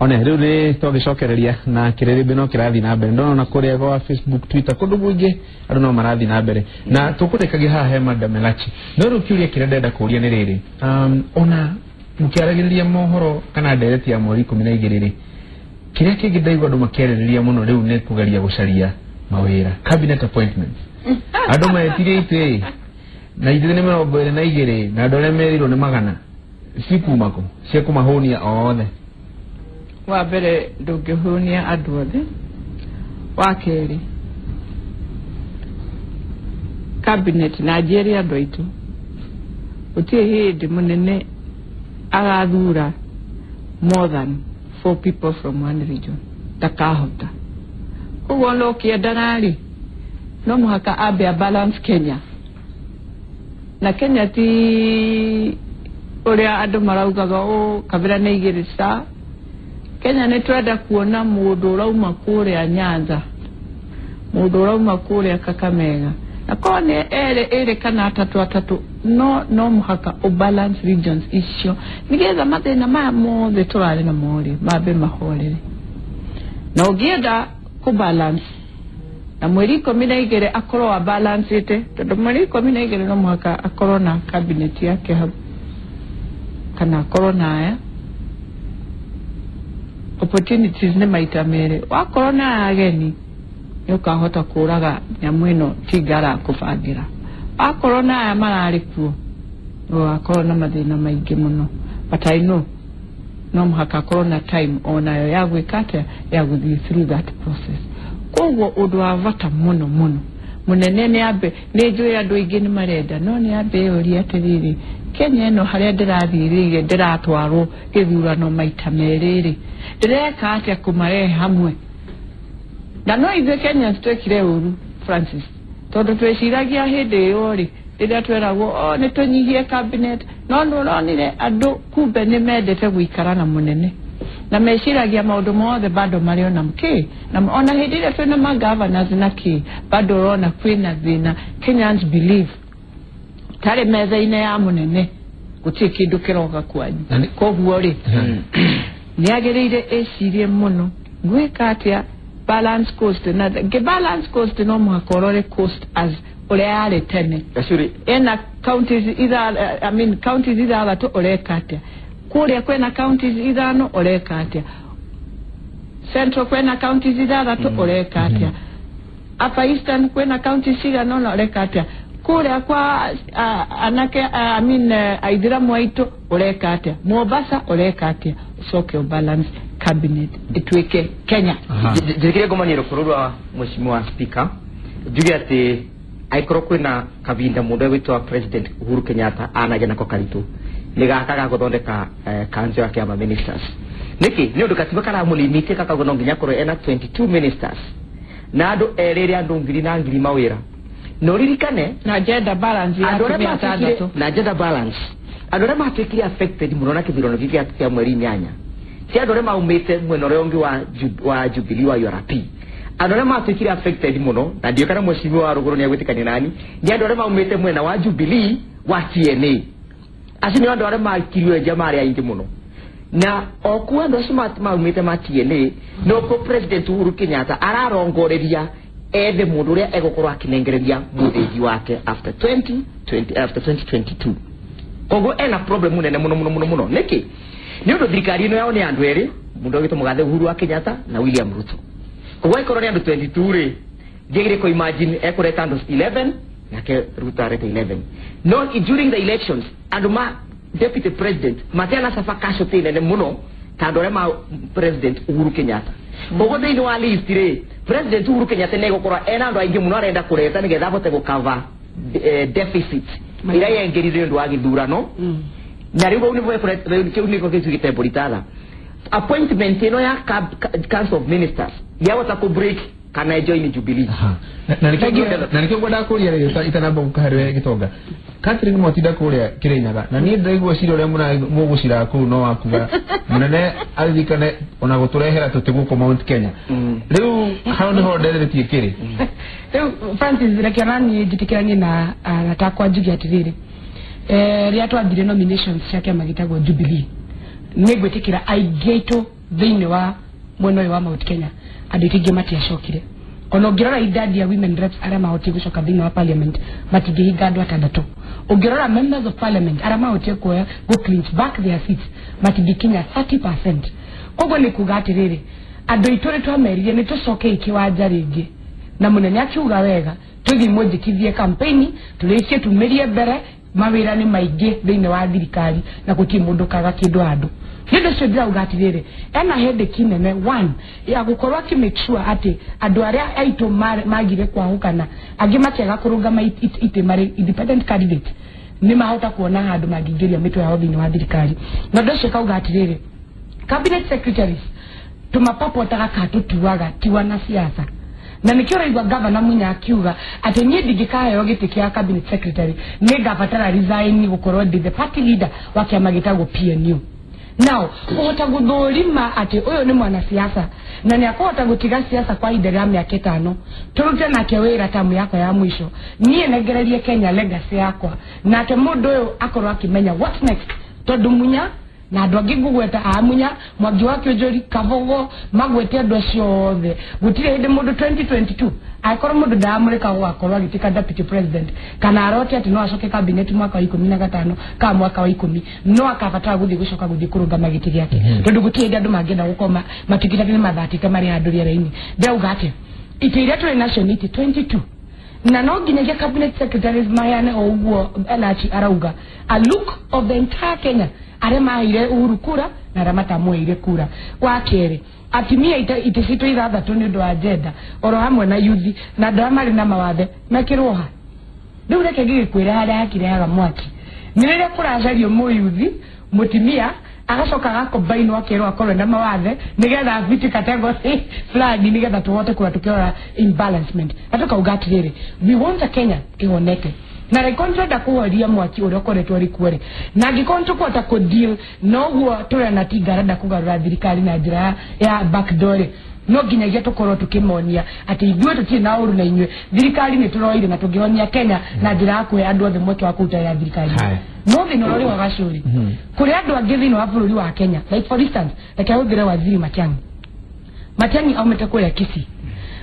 One rĩu nĩ twagĩcokereria na kĩrĩrĩmbĩ no kĩrathiĩ na mbere. Ndona kũrĩa gwa Facebook, Twitter, kũndũ kũingĩ andũ no marathiĩ na mbere na tũkũrĩkagia haha he Madam Elachi. No rĩu kĩũria kĩrĩa ndĩrenda kũũria nĩ rĩrĩ, ona mũkĩaragĩrĩria mohoro kana ndereti ya mweri 12 rĩ, kĩrĩa kĩngĩ ndaigua andũ makĩarĩrĩria mũno rĩu nĩ kũgeria gũcaria mawĩra, cabinet appointments. Andũ metirie itĩ na ithuĩ nĩ 22 na andũ arĩa merirwo nĩ 100 cikuma kũ cia kũmahũnia othe. Wa mbere ndũngĩhũnia andũ othe. Wa kerĩ, cabinet na njĩre andũ aitũ gũtirĩ hĩndĩ mũnene agathura more than 4 people from one region, ndakahota. Koguo no ũkĩendaga rĩ, no mũhaka ambe a balance Kenya. Na Kenya ti ũrĩa andũ maraugaga ũ kabira nĩ igĩrĩ ca. Kenya nĩ twenda kuona mũndũ ũrauma kũrĩa Nyanza, mũndũ ũrauma kũrĩa Kakamega, na korwo nĩ erĩ ĩrĩ kana atatũ atatũ, no mũhaka ũ balance regions icio nĩgetha mathĩna maya mothe tũrarĩ namo rĩ mambe mahorere. Na ũngĩenda kũ balance na mweri 12 akorwo a balance-ĩte, tondũ mweri 12 no mũhaka akorwo na cabinet yake hau kana akorwo na aya opportunities nĩ maita merĩ. Wakorwo na ageni nĩ ũkahota kũraga nyamũ ĩno tinga kũbangĩra. Wakorwo na aya mararĩ kuo ũgakorwo na mathĩna maingĩ mũno. But I know no mũhaka akorwo na time onayo ya gwĩka atĩa, ya gũthiĩ through that process. Koguo ũndũ wa bata mũno mũno mũnene nĩ ambe, nĩ njũĩ andũ aingĩ nĩ marenda, no nĩ ambe ũrie atĩrĩrĩ, Kenya ĩno harĩa ndĩrathiĩ rĩ, ndĩratwarwo gĩthurano maita merĩ rĩ, ndĩreka atĩa kũmarehe hamwe? Na no ithuĩ Kenyans twekire ũru, Francis, tondũ tweciragia hĩndĩ ĩyo rĩ, rĩrĩa tweragwo o nĩ tũnyihie cabinet, no nĩ ũronire andũ kumbe nĩ mendete gũikara na mũnene na meciragia maũndũ mothe bado marĩ ona kĩ, na ona hĩndĩ ĩrĩa twĩna ma governors na kĩ, bado ũrona kwĩna thĩna. Kenyans believe tarĩ metha-inĩ ya mũnene gũtirĩ kĩndũ kĩroka kwanyu. Koguo rĩ, nĩ agĩrĩire ecirie mũno gwĩka atĩa balance cost. Na ngĩ balance cost no mũhaka ũrore cost as ũrĩa yarĩ tene. Gacuri Ena counties itha, I mean counties ithathatũ, ũreka atĩa? Kũrĩa kwĩna counties 5, ũreka atĩa? Central kwĩna counties 6, ũreka atĩa? Upper Eastern kwĩna counties cigana ũna, ũreka atĩa? Kũrĩa kwa anake, I mean aithĩramu aitũ, ũreka atĩa? Mombasa ũreka atĩa? Ũcoke ũbalance cabinet ĩtuĩke Kenya. Njĩkĩre ngomanio rũkũrũ rwa mheshimiwa Speaker, njuge atĩ angĩkorwo kwĩna kavinda mũndũ egwĩtwo President Uhuru Kenyatta anagĩa nako karitũ nĩ gaka ga gũthondeka council yake ya ministers. Nĩkĩ? Nĩ ũndũ katiba karamũlimite kakauga no nginya akorwo ena 22 ministers na andũ erĩre andũ ngiri na ngiri mawĩra. Na ũririkane na gender balance ya andũ arĩa atumia matuĩkire atandatũ na gender balance, andũ arĩa matuĩkire affected mũno na kĩthurano gĩkĩ kĩa mweri 8 ti andũ arĩa maumĩte mwena ũrĩa ũngĩ wa Jubilee wa URP. Andũ arĩa matuĩkire affected mũno, na ndiũĩ kana mheshimiwa wa rũgũrũ nĩ agwĩtĩkania nani, nĩ andũ arĩa maumĩte mwena wa Jubilee wa TNA. Acio nĩ andũ arĩa makirio nja marĩ aingĩ mũno. Na o kuo andũ acio maumĩte ma TNA, nokuo President Uhuru Kenyatta ararongoreria ethe mũndũ ũrĩa egũkorwo akĩnengereria mũthĩgi wake after 2020, after 2022. Koguo ena problem nene mũno mũno mũno mũno. Nĩkĩ? Nĩ ũndũ thirikari ĩno yao nĩ andũ erĩ, mũndũ ũgĩtwo mũgathe Uhuru wa Kenyatta na William Ruto. Koguo angĩkorwo nĩ andũ 22 rĩ, ndiagĩrĩire kũ imagine ekũreta andũ 11 nake Ruto arete 11. No during the elections andũ ma deputy president matiana suffer casualty nene mũno ta andũ arĩa ma President Uhuru Kenyatta. Koguo thĩinĩ wa list rĩ, President Uhuru Kenyatta nĩ egũkorwo ena andũ aingĩ mũno arenda kũreta nĩgetha ahote gũcover deficit ĩrĩa yengĩrire nĩ ũndũ wa gĩthurano. Na rĩu hau nĩho kĩu nĩko gĩtuĩkĩte mbũri appointment ĩno ya Council of Ministers yahota kũ break kana join Jubilee. Na nĩkĩo ngwendaga kũria rĩrĩ itanamba gũka harĩ we Gĩtonga. Catherine mwatinda kũrĩa Kĩrĩnyaga na niĩ ndĩraigua cira ũrĩa mũgũciraga kũu no wakuga mũnene aririkane ona gũtũrehera tũtĩ gũkũ Mount Kenya. Rĩu hau nĩho ndereretie kĩrĩ. Rĩu Francis, reke ona niĩ njĩtĩkĩranie na arata akwa njuge atĩrĩrĩ, rĩrĩa twambire nominations cia kĩama gĩtagwo Jubilee, nĩ ngwĩtĩkĩra aingĩ aitũ thĩinĩ wa mwena ũyũ wa Mount Kenya andũ aingĩ matiacokire. Ona ũngĩrora idadi ya women reps arĩa mahotire gũcoka thĩinĩ wa parliament matingĩhinga andũ atandatũ. Ũngĩrora members of parliament arĩa mahotire kuoya go clinch back their seats matingĩkinya 30%. Koguo nĩ kuga atĩrĩrĩ, andũ aitũ nĩ twamerire nĩ tũcoke kĩwanja rĩngĩ, na mũnene akiuga wega tũthiĩ mũnjĩkithie campaign tũrĩkie tumĩrie mbere, mawĩra nĩ maingĩ thĩinĩ wa thirikari na gũtirĩ mũndũ kaga kĩndũ handũ. Nĩ ũndũ ũcio ndĩrauga atĩrĩrĩ, ena headache nene one ya gũkorwo akĩ make sure atĩ andũ arĩa aitũ magire kwahũkana angĩ makĩaga kũrũgama itĩ marĩ independent candidate nĩ mahota kuona handũ mangĩingĩria mĩtwe yao thĩinĩ wa thirikari. Na ũndũ ũcio kauga atĩrĩrĩ, cabinet secretaries tumapapotaga katũtuaga ti wanasiasa. Na nikio raigua gavana Munya akiuga atĩ niĩ ndingĩkaheo gĩtĩ kĩa cabinet secretary nĩ ngabatara resign gũkorwo ndĩ the party leader wa kĩama gĩtagwo PNU. Now kũhota gũthũrima atĩ ũyũ nĩ mwanasiasa na nĩ akũhota gũtiga siasa kwa ihinda rĩa mĩaka 5 tũrute nake wĩra tamu yakwa ya mwisho, niĩ nengererie Kenya legacy yakwa, nake mũndũ ũyũ akorwo akĩmenya what next. Tondũ Munya na andũ angĩ ngũgweta a Munya, Mwangi wa Kĩonjori, Kabogo, magwete andũ acio othe, gũtirĩ hĩndĩ mũndũ 2022 angĩkorwo mũndũ ndaramũrĩka gũgakorwo agĩtuĩka deputy president kana arote atĩ no acoke cabinet mwaka wa 15 kana mwaka wa 10 no akabatara gũthiĩ gũcoka gũthiĩ kũrũgama gĩtĩ gĩake, tondũ gũtirĩ hĩndĩ andũ mangĩenda gũkorwo matuĩkĩte atĩ nĩ mathatĩte marĩ handũ rĩera-inĩ. Ndĩrauga atĩ itĩ iria tũrĩ nacio nĩ itĩ 22 na no nginyagia cabinet secretaries maheane o ũguo Elachi arauga a look of the entire Kenya arĩa maheire Uhuru kura na arĩa matamũheire kura. Wa kerĩ, atumia itĩ citũ ithathatũ nĩ ũndũ wa gender oro hamwe na youth na andũ arĩa marĩ na mawathe mekĩrwo ha. Rĩu reke ngĩgĩkwĩra harĩa hakirehaga mwaki nĩ rĩrĩa kũracario mũyuthi mũtumia agacoka agakombainwo akerwo akorwo na mawathe nĩgetha afiti category fulani nĩgetha tũhote kũrora tũkĩrora imbalancement. Na tũkauga atĩrĩrĩ, we want a Kenya ĩhonete na rĩkorwo nĩtũrenda kũhoria mwaki ũrĩa ũkoretwo ũrĩ kuo rĩ, na angĩkorwo nĩtũkũhota kũ-deal na ũguo tũrona Tinga arenda kũgarũra thirikari na njĩra ya backdoor rĩ, no nginyagia tũkorwo tũkĩmonia atĩ ithuĩ tũtirĩ na ũru na inyuĩ, thirikari nĩ tũroire na tũngĩhonia Kenya na njĩra ya kũhe andũ othe mweke wa kũruta wĩra thirikari. No thĩna ũrĩa ũrĩ wa Gacũri, kũrĩ andũ angĩ thĩinĩ wa bũrũri wa Kenya, like for instance reke hũthĩre waziri Matiang'i. Matiang'i aumĩte kũrĩa Kisii.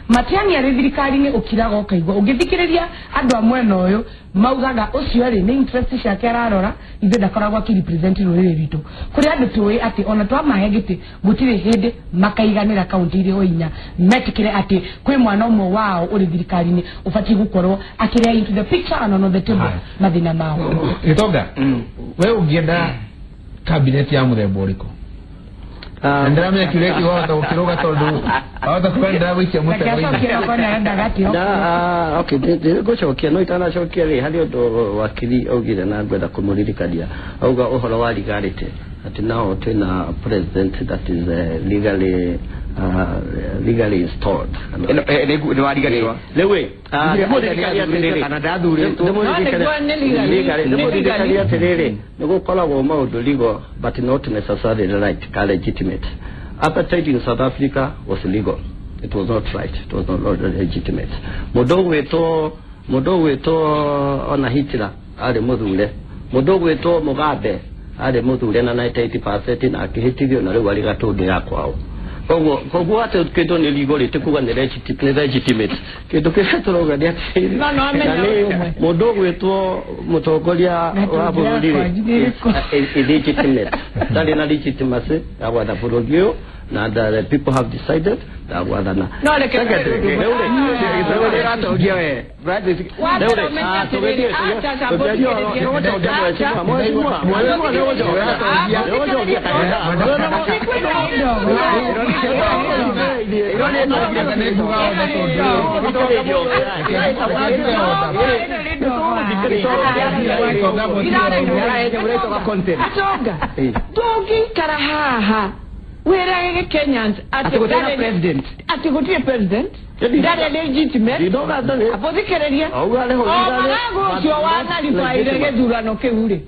Matiang'i arĩ thirikari-inĩ ũkiraga ũkaigua ũngĩthikĩrĩria andũ a mwena ũyũ maugaga ũcio rĩ nĩ interest ciake ararora, ithuĩ ndakoragwo akĩrepresent rũrĩrĩ rwitũ. Kũrĩ andũ tũĩ atĩ ona twamahe gĩtĩ gũtirĩ hĩndĩ makaiganĩra kaunti irĩ ho inya metĩkĩre atĩ kwĩ mwana ũmwe wao ũrĩ thirikari-inĩ ũbatiĩ gũkorwo akĩrehe into the picture and on the table mathĩna mao. Gĩtonga, we ũngĩenda cabinet ya mũthemba ũrĩkũ? Ndiramenya kĩũria kĩu wahota gũkĩrũga tondũ wahota kuga ndĩragũikia mũtego-inĩ. Okay, ngũcokia no itanacokia rĩ, harĩ ũndũ wakiri augire na ngwenda kũmũririkania. Auga ũhoro wa legality atĩ nao twĩna president that is legally installed. Nĩ wariganĩrwa. Rĩu ĩ, ndĩmũririkania atĩrĩrĩ, nĩ gũkoragwo maũndũ legal but not necessarily right ka legitimate. Apartheid in South Africa was legal. It was not right. It was not legitimate. Mũndũ ũgwĩtwo ona Hitler arĩ mũthure. Mũndũ ũgwĩtwo Mugabe arĩ mũthure na 98% na akĩhĩtithio na rĩu arĩ gatũndũ ya kwao. Koguo atĩ kĩndũ nĩ legal rĩ ti kuga nĩ legitimate. Kĩndũ kĩrĩa tũrauga nĩ atĩ mũndũ ũgwĩtwo mũtongoria wa bũrũri rĩ is illegitimate. Ndarĩ na legitimacy ya gwatha bũrũri ũyũ na the people have decided ya gwathana. No reke ndũngĩikara haha wĩrage Kenyans atĩ president atĩ gũtirĩ president ndarĩ legitimate abũthikĩrĩria o marago ũcio wanaribaire gĩthurano kĩu rĩ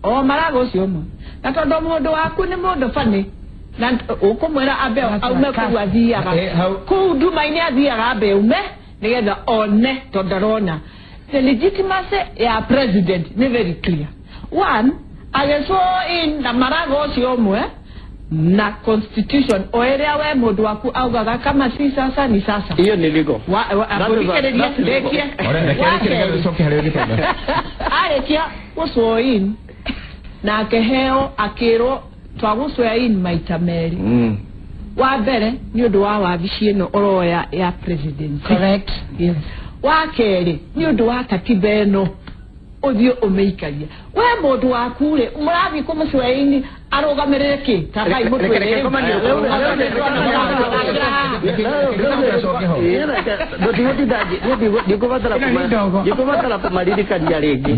o marago ũcio ũmwe na tondũ mũndũ waku nĩ mũndũ bani na ũkũmwĩra ambe aume kũu athiaga kũu nduma-inĩ athiaga ambe aume nĩgetha one tondũ ndarona. The legitimacy ya president nĩ very clear. One, agĩcwo in na marago ũcio ũmwe Na constitution o ĩrĩa we mũndũ waku augaga kama si sasa ni sasa. Hiyo ni legal. Wa That's legal. Coke harĩ Gĩtonga. Arĩkia gũswear in na akĩheo, akĩrwo twagũswear in maita merĩ. Wa mbere nĩ ũndũ wa wabici ĩno ũroya ya presidency. Correct, yes. Wa kerĩ nĩ ũndũ wa katiba ĩno ũthiĩ ũmĩikarie. We mũndũ waku rĩ, mũrathiĩ kũmũswear in arũgamĩrĩre kĩ? Takai mũtwĩre. Ndikubatara kũmaririkania rĩngĩ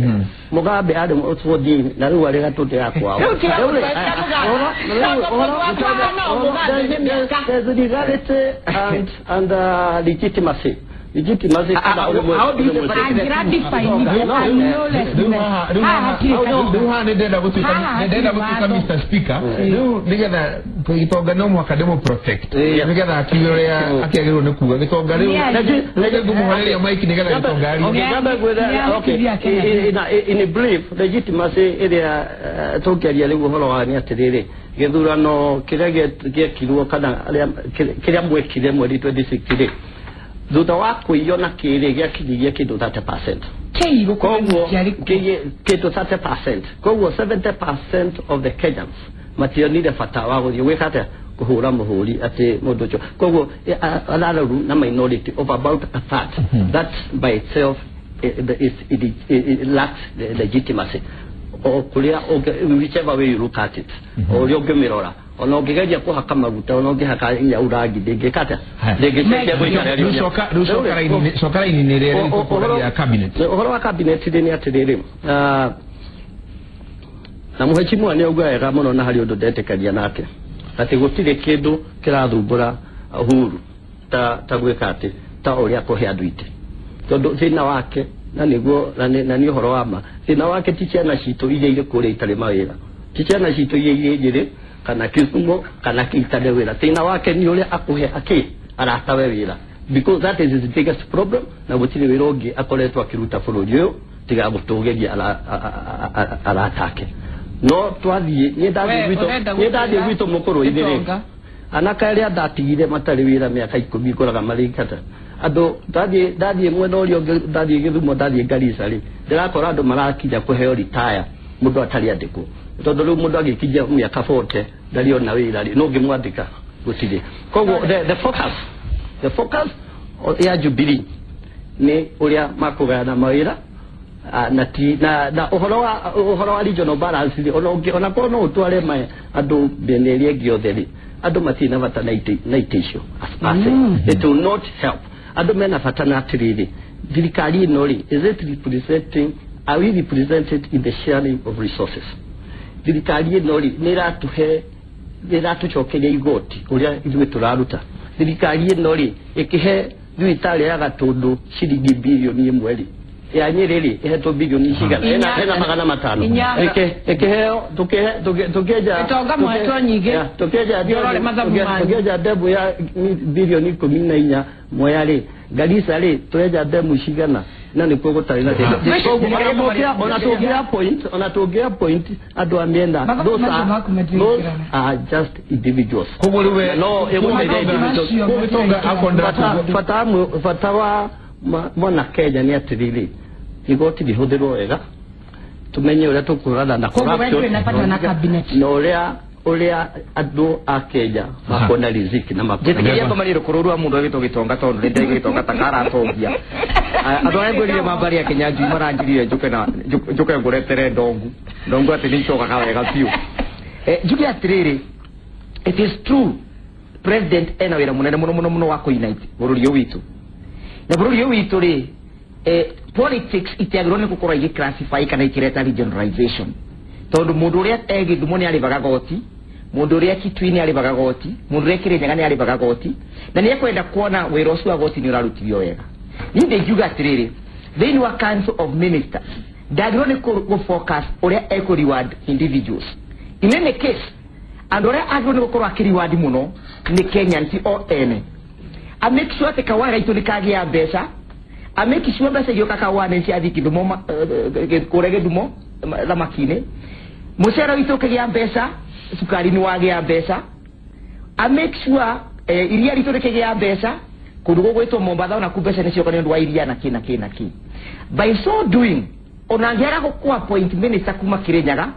Mugabe arĩ sworn na rĩu arĩ gatũndũ ya kwao. Rĩu tiga gũtwĩra Mugabe. Tondũ mũndũ waku ahana o Mugabe nĩ mĩaka. There's legality and legitimacy. Legitimacy. How do you separate the Angĩradefine Rĩu haha rĩu haha nĩ ndĩrenda gũtuĩka Haha nĩ ndĩrenda gũtuĩka hatirĩ Mr. Speaker rĩu nĩgetha Gĩtonga no mũhaka ndĩmũ protect nĩgetha akiuge ũrĩa akĩagĩrĩirwo nĩ kuga. Gĩtonga rĩu rĩu ngũmũhoreria mic nĩgetha Gĩtonga arie. Okay, nyambe ngwĩre, Nĩ okay, athikithia Kenya. in brief, legitimacy ĩrĩa tũngĩaria rĩu ũhoro wa nĩ atĩrĩrĩ, gĩthurano kĩrĩa gĩekirwo kana kĩrĩa mwekire mweri 26 rĩ, thutha wa kũiywo na kĩrĩ gĩakinyirie kĩndũ 30%. Kĩirũ Koguo kĩarĩ kuo. Kĩndũ 30%, koguo 70% of the Kenyans mationire bata wa gũthiĩ gwĩka atĩa, kũhũra mũhũri atĩ mũndũ ũcio. Koguo ararũru na minority of about a third. That by itself it lacks the legitimacy o kũrĩa whichever way you look at it, o ũrĩa ũngĩmĩrora, ona ũngĩgeria kũhaka maguta, ona ũngĩhaka nginya ũrangi, ndĩngĩka atĩa, ndĩngĩcenjia mũikarĩre Rĩu ũrĩa. coka rĩu coka raini-inĩ rĩrĩa rĩtũkũragia cabinet. Ũhoro wa cabinet rĩ, nĩ atĩrĩrĩ, na mũhecimua nĩ auga wega mũno na harĩ ũndũ ndetĩkagia nake atĩ gũtirĩ kĩndũ kĩrathumbũra Uhuru ta gwĩka atĩ ta ũrĩa kũhe andũ itĩ, tondũ thĩna wake na nĩguo na nĩ ũhoro wa ma, thĩna wake ti ciana citũ iria irĩ kũrĩa itarĩ mawĩra, ti ciana citũ iria irĩ Nyĩrĩ kana Kisumu kana itarĩ wĩra. Thĩna wake nĩ ũrĩa akũhe akĩ aratawe wĩra, because that is his biggest problem, na gũtirĩ wĩra ũngĩ akoretwo akĩruta bũrũri ũyũ tiga gũtũgĩria arata ake. No twathiĩ niĩ ndathiĩ We, gwitũ ũrenda niĩ ndathiĩ gũtwĩra gwitũ mũkũrũ-inĩ rĩ, Gĩtonga. anake arĩa ndatigire matarĩ wĩra mĩaka 10 ngoraga marĩ kata andũ. Ndathiĩ mwena ũrĩa ũngĩ, ndathiĩ Gĩthumo, ndathiĩ Garissa rĩ, ndĩrakora andũ marakinya kũheo retire mũndũ atarĩ andĩkwo, tondũ rĩu mũndũ agĩkinyia mĩaka 40 ndarĩ ona wĩra rĩ, no ũngĩmwandĩka gũtirĩ. Koguo the focus ya Jubilee nĩ ũrĩa makũgayana mawĩra. Na ti na ũhoro wa regional balance rĩ, ona ũngĩ ona korwo no ũtware ma andũ mĩena ĩrĩa ĩngĩ yothe rĩ, andũ matirĩ na bata na itĩ icio as per se. It will not help. Andũ mena bata na atĩrĩrĩ, thirikari ĩno rĩ, is it representing, are we represented in the sharing of resources? Thirikari ĩno rĩ, nĩ ĩratũhe, nĩ ĩratũcokeria igoti ũrĩa ithuĩ tũraruta? Thirikari ĩno rĩ, ĩkĩhe thibitarĩ ya Gatũndũ ciringi 1 birioni rĩ, ya Nyĩrĩ rĩ, ĩhetwo bilioni cigana? Hena 500. 4. Ĩkĩheo tũkĩenja Gĩtonga mũhetwo nyingĩ. Ya, tũkĩenja Thiĩ ũrore mathabu manyu. Tũkĩenja ndemu ya 14 bilioni Mwea rĩ, Garissa rĩ, tũrenja ndemu cigana na nĩkuo gũtarĩ na thĩna. Koguo ona tũngĩa point andũ a mĩena, Mathabu those macio are maku matirĩ those kĩrana. are just individuals. Koguo rĩu we No ĩgũteithia individuals. Koguo Gĩtonga akorwo Bata wa mwana Kenya nĩ atĩrĩrĩ, igoti rĩhũthĩrwo wega, tumenye ũrĩa tũkũhũrana na Koguo we corruption ndũrĩ na bata na cabinet. na ũrĩa andũ a Kenya makuona riziki na makuona Njĩtĩkĩria ngomanio rũkũrũ rwa mũndũ agĩtwo Gĩtonga, tondũ nĩ ndĩ Gĩtonga ta karatongia andũ arĩa ngwĩrire mambari ya Kĩnyanjui maranjirire njũke na njũke ngũretere ndongu ndongu atĩ nĩ icokaga wega biũ. Njuge atĩrĩrĩ, it is true president ena wĩra mũnene mũno mũno mũno wa kũunite bũrũri ũyũ witũ, na bũrũri ũyũ witũ rĩ, politics itiagĩrĩirwo nĩ gũkorwo igĩclassify kana ikĩreta regionalization, tondũ mũndũ ũrĩa e Gĩthumo nĩ arĩvaga goti, mũndũ ũrĩa Kitui nĩ arĩvaga goti, mũndũ ũrĩa Kĩrĩnyaga nĩ arĩvaga goti, na nĩ ekwenda kuona wĩra ũcio wa goti nĩ ũrarutithio wega. Niĩ ndĩngiuga atĩrĩrĩ, thĩinĩ wa council of ministers ndagĩrĩirwo nĩ gũ-focus ũrĩa ekũ reward individuals. In any case, andũ arĩa agĩrĩirwo nĩ gũkorwo akĩ-reward mũno nĩ Kenyans o ene. A make sure atĩ kawa gaitũ nĩ kagĩa mbeca, a make sure mbeca igĩũka kawa nĩ ciathiĩ Gĩthumo kũrĩa Gĩthumo thamaki-inĩ, mũcere witũ ũkĩgĩa mbeca. cukari nĩ wagĩa mbeca, a make sure iria ritũ rĩkĩgĩa mbeca kũndũ gũgwĩtwo Mombatha ona ku mbeca nĩcioka nĩ ũndũ wa iria na kĩ na kĩ na kĩ. By so doing, ona angĩaga gũkũ appoint minister kuma Kirinyaga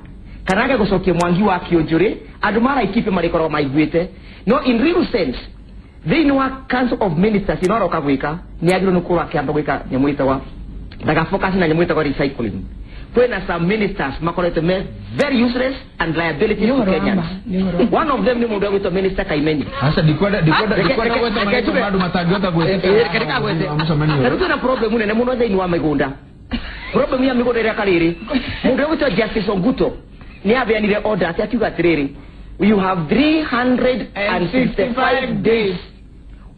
kana age gũcokia Mwangi wa Kĩũnjũrĩ, andũ ma Laikipia marĩkoragwo maiguĩte. No in real sense, thĩinĩ wa Council of Ministers ĩno aroka gwĩka nĩ agĩrĩirwo nĩ gũkorwo akĩamba gwĩka nyamũ ĩtagwo ndagafocus na nyamũ ĩtagwo recycling. Kwĩna some ministers makoretwo me very useless and liabilities to Nĩ ũhoro wa Kenyans. ma, nĩ ũhoro wa ma. One of them nĩ mũndũ ũgwĩtwo Minister Kaimenyi. Aca ndikwenda ndikwenda ndikwenda gweta Reke marĩtwa njuge. ma andũ matangĩhota gwĩtĩkĩra Reke mũcemanio na ũyũ. rĩu twĩna problem nene mũno thĩinĩ wa mĩgũnda. Problem ya mĩgũnda ĩrĩa karĩrĩ, mũndũ ũgwĩtwo Justice Onguto nĩ abeanire order ati akiuga atĩrĩrĩ, you have 365 days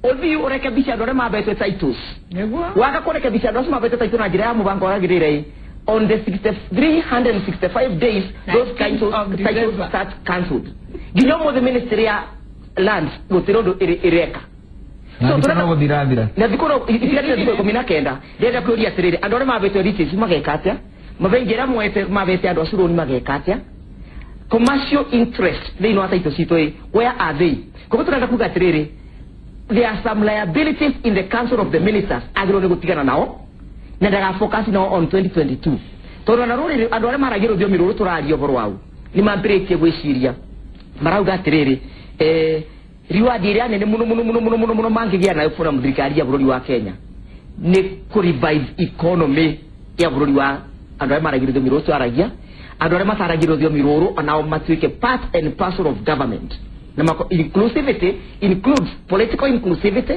ũthiĩ ũrekebishe andũ arĩa mabetwe titles. Nĩguo. Waga kũrekebisha andũ acio mabetwe titles na njĩra ya mũbango wagĩrĩire ĩ, on the 60 365 days those 19th titles, of titles December. start cancelled. Nginya ũmũthĩ ministry ya lands gũtirĩ ũndũ ĩreka. Na So, thikũ tũrenda- no gũthirathira. Na thikũ no itigarĩte thikũ 19. Ndĩrenda kũria atĩrĩrĩ, andũ arĩa mabete riches mageka atĩa? Mabengi arĩa moete mabete andũ acio rũni mageka atĩa? Commercial interest thĩinĩ wa title citũ ĩ, where are they? Koguo tũrenda kuga atĩrĩrĩ, there are some liabilities in the Council of the Ministers agĩrĩirwo nĩ gũtigana nao na ndagafocus nao on 2022, tondũ ona rũrĩrĩ andũ arĩa maragia rũthiomi rũrũ tũraria ũhoro wau nĩ mambĩrĩtie gwĩciria, marauga atĩrĩrĩ, reward ĩrĩa nene mũno mũno mũno mũno mũno mũno mangĩgĩa nayo from thirikari ya bũrũri wa Kenya nĩ kũ revive economy ya bũrũri wa andũ arĩa maragia rũthiomi rũrũ twaragia. Andũ arĩa mataragia rũthiomi rũrũ onao matuĩke part and parcel of government. Na mako, inclusivity includes political inclusivity,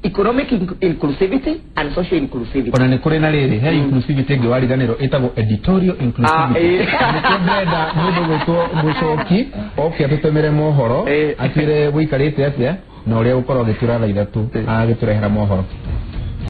economic inclusivity and social inclusivity. Ona nĩ kũrĩ na rĩrĩ he inclusivity ĩngĩ wariganĩrwo ĩtagwo editorial inclusivity. Nĩkĩo ndĩrenda mũndũ gwĩtwo Mũcoki oke atũtemere mohoro, atwĩre gũikarĩte atĩa na ũrĩa gũkorwo agĩtura thaa 3 agĩtũrehera mohoro.